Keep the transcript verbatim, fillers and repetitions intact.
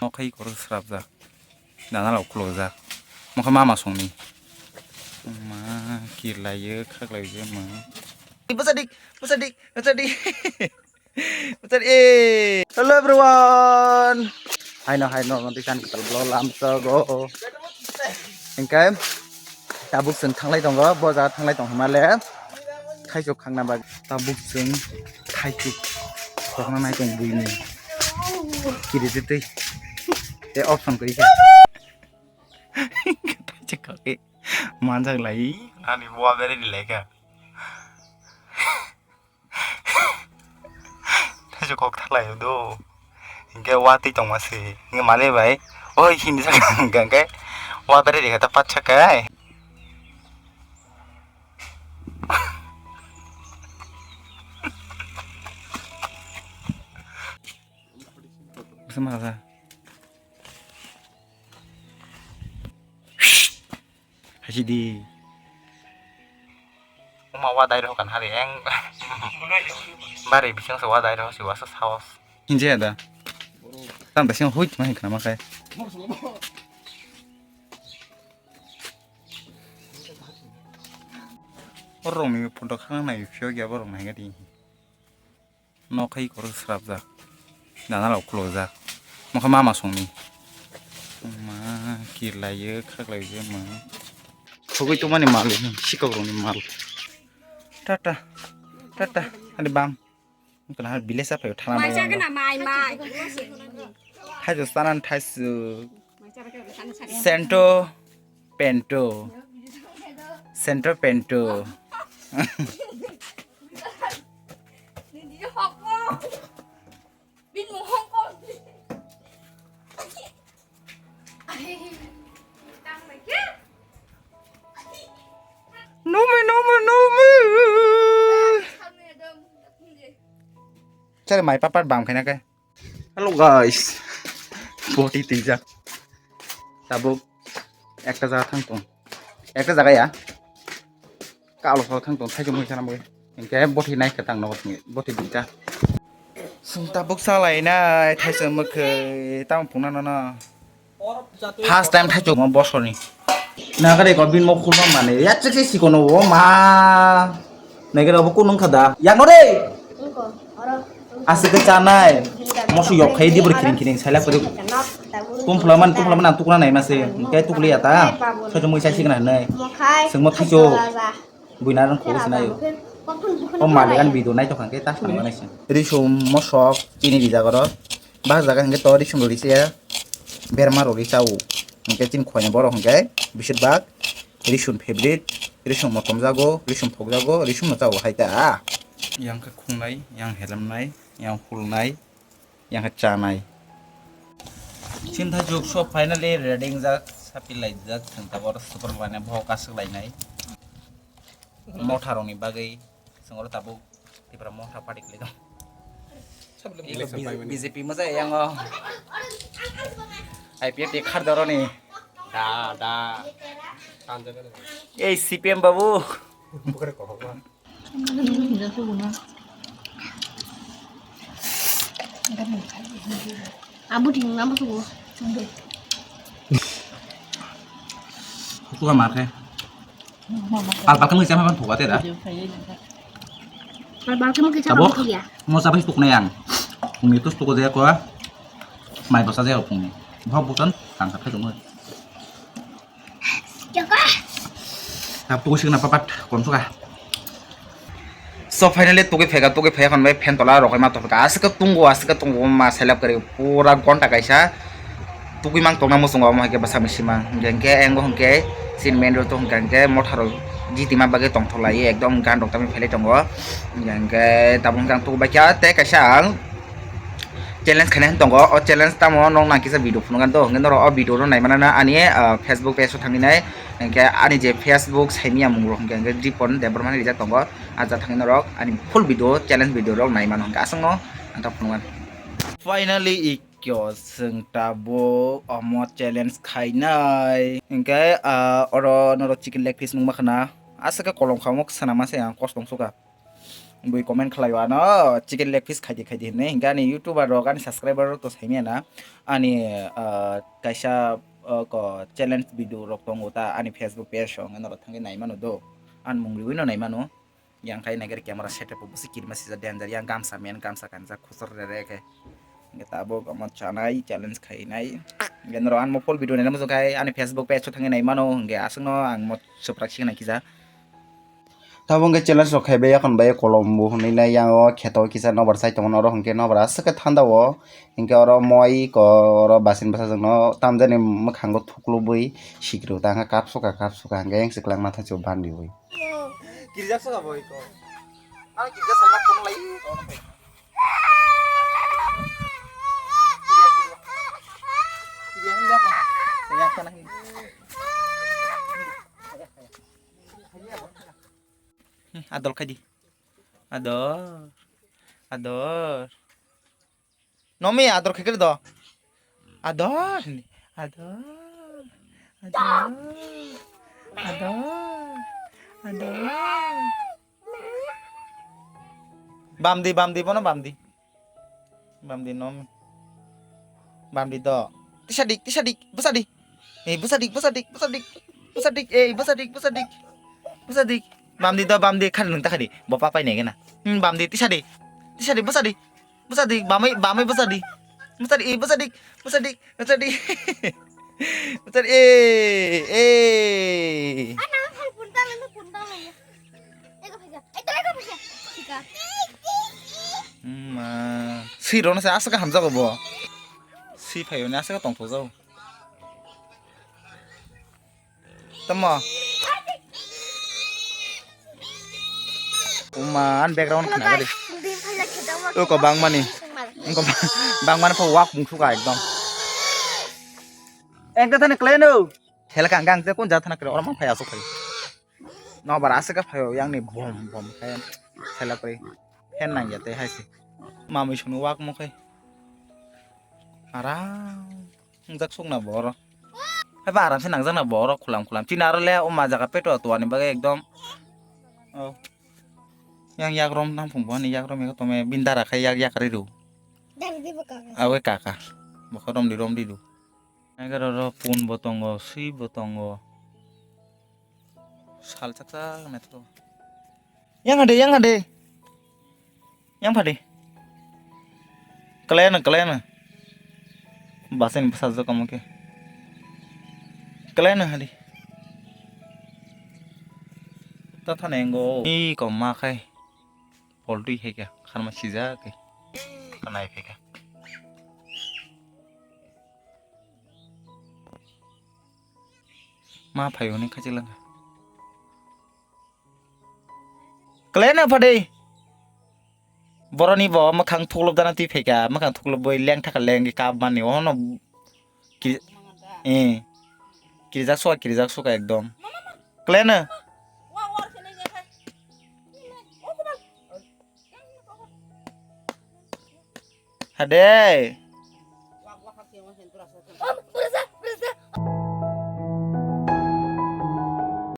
Nokhai koro srapjak. Dana rok khulokjak. Mokha mama songni. Ma kirlayo khaklayo ma. Bwsadik, bwsadik, bwsadik. Bwsadik. Hello everyone. Haino haino no disan kital blo lam sogo. Engkai tabuk seng thanglai tongo, bo jaga thanglai tong hwnmale. Thaichuk khangna bagwi tabuk chwng thaichuk kokna nai tong buini. Kiri twi twi. Te option kwrwi kha. Thaichuk kokwi manjak lai. Ani bua beri di lai kha. Thaichuk kok thalai do. Hinkhe watwi tongma se. Hinkhe male bai. Oi hindi sakha hinkhe wa beri di kha ta pat sakai. Sama sa. Haji di. Uma wa dai roh kan hari eng. Bari bising se wa dai roh si wasa saos. Hinje da. Tam da sing huit ma hin kana ma kai. Borok ni photo khana nai phiyok ya borok nai gadi. Nokhai koro srapjak. Dana rok khulokjak. Mokha mama songni. Ma kirlayo khaklayo ma. Thugui tongmani mal sikok rokni mal. Tata. Tata. Ani bam. Kana har bile sa phayo thana mai. Mai jaga na mai mai. Thaisu sanan thaisu. Sento pento. Sento pento. Nome nome nome. Chare mai papat bam khaina kai. Hello guys. Boti tijak. Tabuk ekta jaga thang tong. Ekta jaga ya. Kalo sal thang tong thaichung mui sana mui. Engke boti nai khe tang no boti duita. Sung tabuk salai nai thaichung mukhe tamo phungna no no. First time thaichung mo bosorni. Nagare ko bin mo khulma mane ya chek se sikono o ma. Nagare obo kunung khada. Ya no re. Aswk khe chanai. Moso yok khai di bwrwi khiring khiring sailak kwrwi. Tumphla man, tumphla man ang tukna nai mase. Hwnkhe tukliya ta. Sojo mui chai sikna hinwi. Sengmo thicho. Buina rang khogwi sinayo. O malik ani video naithok hwnkhe ta sanai manaise. Risum mosok chini rijak oro. Bahajak hwnkhe to risum rw risa. Berma rw risa o. Hwnkhe chini khoini borok hwnkhe bisir bak. Risum favorite, risum motomjago, risum phokjago, risum no chao hai ta. Yang khe khungnai, yang helemnai, yang hulnai, yang khe chanai. Chini thaichuk so finally ready wngjak, sapi laijak, chwng tabuk super lainai, bohok aswk lainai. Motha rokni bagwi chwng oro tabuk Tipra Motha party kwlai tong. Sabi le Iko election B J P, paimani. B J P mosa yang o. I P F T khar doro ni. Da, da. Tanjak le. Ei C P M babu. Bukare ko ba. Abu ting abu tu. Kuka mar khe. Pal pal khe mui chama ban thuka te da. Pal pal khe mui chama ban thuya. Mo chaba suk nai ang. Phungni tus tuko je ko. Mai basa je phungni. Bhok butan tang kha thai dong. Jaka. Tap tuko sikna papat kon suka. So finally tugui phega, tugui phega hwnbai fan tola rok ma tongkha. Aswk tongo, aswk tongo ma selap kari pura gonta kaisa tugui mang tongna muchungo omo hai khe bwsa misi mang. Hwnkhe, hwnkhe engo hwnkhe chini main road o hwnkhe, hwnkhe motha rok G T ma bagwi tongthok lai ekdom gan rok tamni phailai tongo. Hwnkhe tabuk hwnkhe ang tugu baikha tei kaisa ang challenge khainai hwn tongo. O challenge tamo nok nang kisa video phunukgani do, hwnkhe norok o video no naimanano ani, ah, Facebook page o thangwi nai. Hwnkhe ani je Facebook saimiyamung rok hwnkhe, hwnkhe Dipon Debbarma hinwi rijak tongo. Ah, ja thangwi norok ani full video, challenge video rok naimano hwnkhe aswkno ang ta phunukgani. Finally, ikyo chwng tabuk omo challenge khainai. Hwnkhe, ah, oro norok chicken leg piece nukma khna. Aswk khe kolom kha omo swnama se ang kosong suka. Bui comment khlai o ano chicken leg piece khaidi khaidi hinwi, hinkhe ani YouTuber rok, ani subscriber rok to saimanya na, ani, ah, kaisa, ah, ko challenge video rok tongo ta ani Facebook page o, hwnkheno norok thangwi naimano do, ani mung riwi no naimano. Yang khai naiger camera setup bo se kirima sijak danger, yang gamsa men gamsa kanjak khosor rere khe. Hingke tabuk omo chanai challenge khainai. Hingke norok ang mo full video naina muchung khai ani Facebook page o thangwi naimano, hingke aswkno ang mo swprak sikna kisa. Tabuk hingke challenge rok khaibai yakon bai kolom bo hwnwi nai yang o kheto kisa nobar chai tongo norok hingke nobar aswk khe thanda o. Hingke oro moi ko oro basin bwsajwk no tamjani mwkhango thuklubwi sikiro ta hingke kapsuka kapsuka hingke yang swklang matha chwng bandiwi. Kirjak soka bo iko. Ang kirjak sai mak kono lai. Adol khai di. Adol. Adol. Nomi ador khe khe do. Ador. Ador. Ador. Ador. Ador. Bamdi, bamdi, bono bamdi. Bamdi nomi. Bamdi do. Tisadik, tisadik, bwsadik. Eh, bwsadik, bwsadik, bwsadik. Bwsadik, eh, bwsadik, bwsadik. Bwsadik. Bamdi do, bamdi, khadi nung ta khadi. Bo papai nai gana. Hmm, bamdi, tisadi. Tisadi, bwsadi. Bwsadi, bamai, bamai bwsadi. Bwsadi, eh, bwsadi, bwsadi, bwsadi. Bwsadi, eh, eh. Ana, phal punta lai, punta lai. Ego phaikha. Ego, ego phaikha. Thika. Hmm, ma. Si rona sa asa ka hamjago bo. Si phayo ni asa ka tongthok jago. Tamo. Uma, an background khna gari. Uko bangmani. Uko bangmani pho wak mung suka ekdom. Ekda thani kleno. Helka ang te kun jat thana kre orma phai asuk phai. No bara asuk phai yang ni bom bom khe. Helakri. Hen nang ya te hai se. Mamui sunu wak mo khe. Aram. Wngjak sukna borok. Haiba aramse nangjak na borok khulam khulam. Chini aro le o ma jaga peto tuani bagwi ekdom. Oh. Yang yak rom nang phung bo ni yak rom yak tome bini dara khai yak yak ri ru. Dari di bo kaka. Awe kaka. Bokha rom di rom di du. Naigar oro pun bo tongo, swi bo tongo. Sal chak chak naithotok. Yang ade, yang ade. Yang phade. Kalena, kalena. Basen bwsajak omo khe. Kalena hadi. Ta thane engo. Ih, kom ma khai. Poltwi hai kha. Kharma sijak khe. Kanai phai kha. Ma phai hwnwi khachi langkha. Kalena phade. Boroni bo mwkhang thuklop dana twi phaikha, mwkhang thuklop boi leng thaka leng kap mani. Ono ki-, eh. Kirijak suka, kirijak suka ekdom. Kalena. Hade.